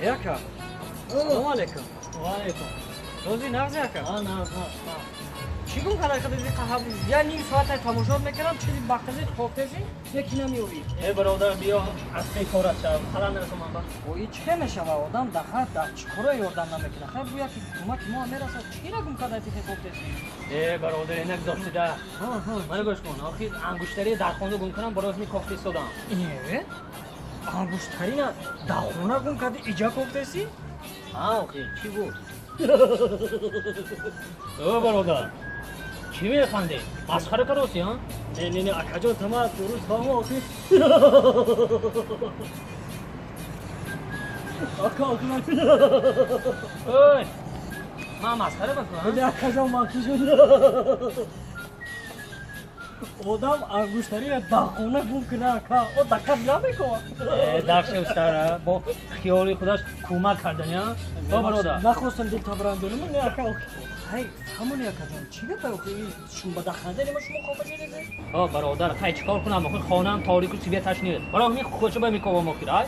Яка. Салом алейкум. Ва алейкум. Рӯзи нағз, яка? А, нағз, нағз. Чӣ гум карда хадизи қаҳаб? Я ним соат тамошо мекардам, чизи бақизи кофтези, яки намеёбӣ. Э, бародар, биё аз пей корат шав. Халал нарасом ман ба. О, и чӣ мешава? Одам дахат дар чӣ кора ёрдам намекунад. Хай бу яки кӯмаки мо мерасад. Чӣ ра гум карда тихе кофтези? Э, бародар, инак доштида. Мана гӯш кун. Охир ангуштари дар хона гум кунам, бароз ми кофте истодам. Э? Ангуштарина дар хона гум карди, иҷа кофтеси? А, охир, чӣ буд? О, бародар. Чӣ механдӣ? Масхара кароси, а? Не, не, не, акаҷон, тама дуруст фаҳмо, охир. Ака, охир. Ой! Ман масхара мекунам? Не, акаҷон, махшишон. Одам ангуштарина дар хона гум куна, ака. О, дақат намекунад. Э, дарше устара, бо хиёли худаш кӯмак кардани, а? О, бародар. Нахостам дил табрандонам, не, ака, охир. Ҳай, ҳамони, акаҷон, чӣ гапа, охир? Шум ба даханда нема шумо хофа шудед? О, бародар, хай чӣ кор кунам? Охир хонаам торику светаш нест. Баро ми кӯча ба мековам охир, ай?